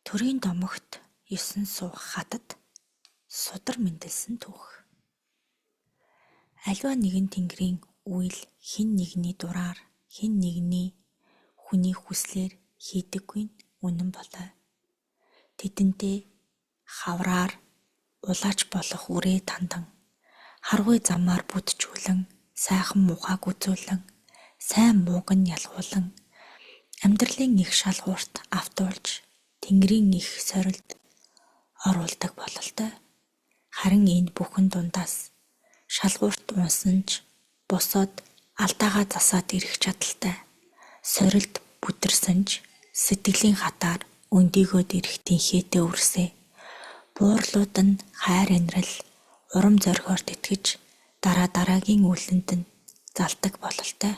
Төрийн домогт 9 суу хатад судар мэндэлсэн түүх. Аливаа нэгэн тэнгэрийн үйл хэн нэгний дураар, хэн нэгний хүний хүслээр хийдэггүй нь үнэн болой. Тэдэнтэй хавраар улаач болох үрээ тандан, харгуй замаар бүдчүүлэн, сайхан муухайг үзүүлэн, сайн мууг нь ялгуулан, амьдралын эх шалгуурт автуулж, тэнгэрийн эх сорилд оруулдаг бололтой. Харин энэ бүхэн дундаас шалгуурт унсан ч босоод алдаагаа засаад ирэх чадалтай, сорилд бүдэрсэн ч сэтгэлийн хатаар өндийгөөд ирэх тэнхээтэй үрсээ. Буурлууд нь хайр инрэл, урам зоригоор тэтгэж дараа дараагийн үлэнд нь залдаг бололтой.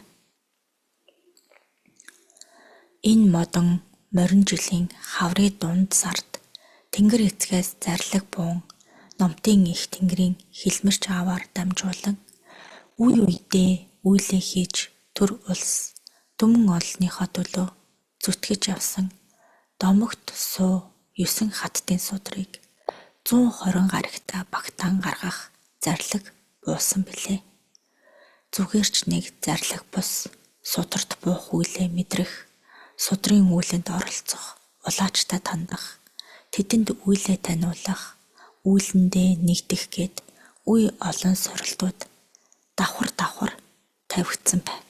Энэ модон морин жилийн хаврын дунд сард Тэнгэр эцгээс зарлиг буун номтын эх тэнгэрийн хилмэрч ааваар дамжуулан үе үедээ үйлээ хийж төр улс түмэн олонныхоо төлөө зүтгэж явсан домогт суу 9 хаттын судрыг 120 гаригтай багтаан гаргах зарлиг буусан билээ. Зүгээр ч нэг зарлиг бус сударт буух үйлээ мэдрэх, судрын үүлэнд оролцох, улаачтай тандах, тэдэнд үйлээ таниулах, үүлэндээ нэгдэх гээд үе олон сорилтууд давхар давхар тавигдсан байв.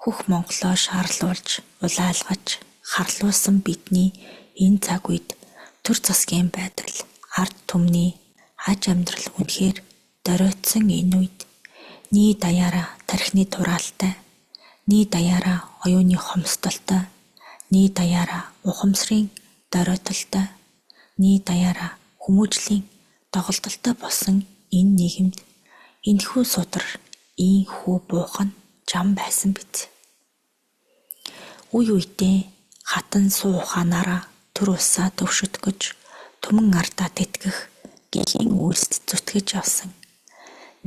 Хөх Монголоо шаарлуулж, улайлгаж, харлуулсан бидний энэ цаг үед төр засгийн байдал, ард түмний аж амьдрал үнэхээр доройтсон энэ үед нэг даяараа тархины тураалтай, нэг даяараа оюуны хомсдолтой, нэг даяараа ухамсарын доройтолтой, нэг даяараа хүмүүжлийн доголдолтой болсон энэ нийгэмд энэхүү судар, ийнхүү буух нь жам байсан биз. Үе үедээ хатан суу ухаанаараа төр улсаа төвшөтгөж, түмэн ардаа тэтгэх гэхийн үйлсд зүтгэж явсан.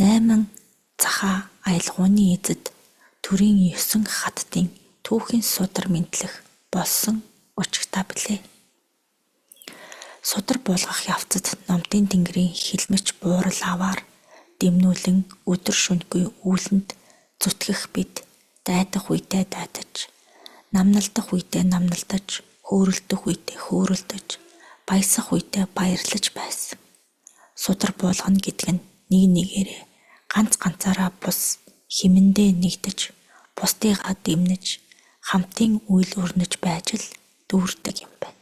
8 захаа аялгууны эзэд төрийн 9 хаттын түүхийн судар мэндлэх болсон өчигтай билээ. Судар буулгах явцад номтын тэнгэрийн хилмэрч буурал аваар дэмнүүлэн өдөр шөнөгүй үүлэнд зүтгэх бид дайдах үедээ дайдаж, намналдах үедээ намналдаж, хөөрөлдөх үедээ хөөрөлдөж, баясах үедээ баярлаж байсан. Судар буулгана гэдэг нь нэг нэгээрээ ганц ганцаараа бус хэмэндээ нэгдэж, бусдыгаа дэмнэж, хамтын үйл өрнөж байж л дүүрдэг юм байна.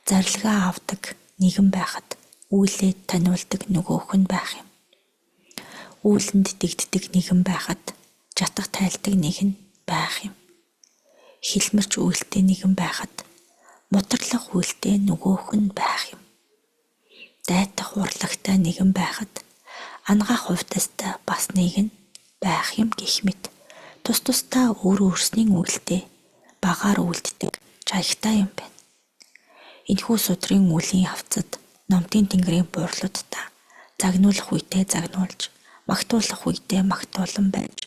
Зарлигаа авдаг нэгэн байхад үйлээ таниулдаг нөгөөх нь байх юм. Үүлэнд дэгддэг нэгэн байхад жатах тайлдаг нэг нь байх юм. Хилмэрч үйлтэй нэгэн байхад мутарлах үйлтэй нөгөөх нь байх юм. Дайтах урлагтай нэгэн байхад ангаах хувьдастай бас нэг нь байх юм гэх мэт тус тусдаа өөр өөрсний үйлдээ багаар үйлддэг жаягтай юм байна. Энэхүү судрын үлийн явцад номтын тэнгэрийн буурлуудтай загнуулах үедээ загнуулж, магтуулах үедээ магтуулан байж,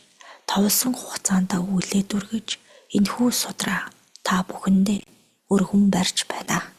товлсон хугацаанд үйлээ дүргэж энэхүү судраа та бүхэндээ өргөн барьж байна.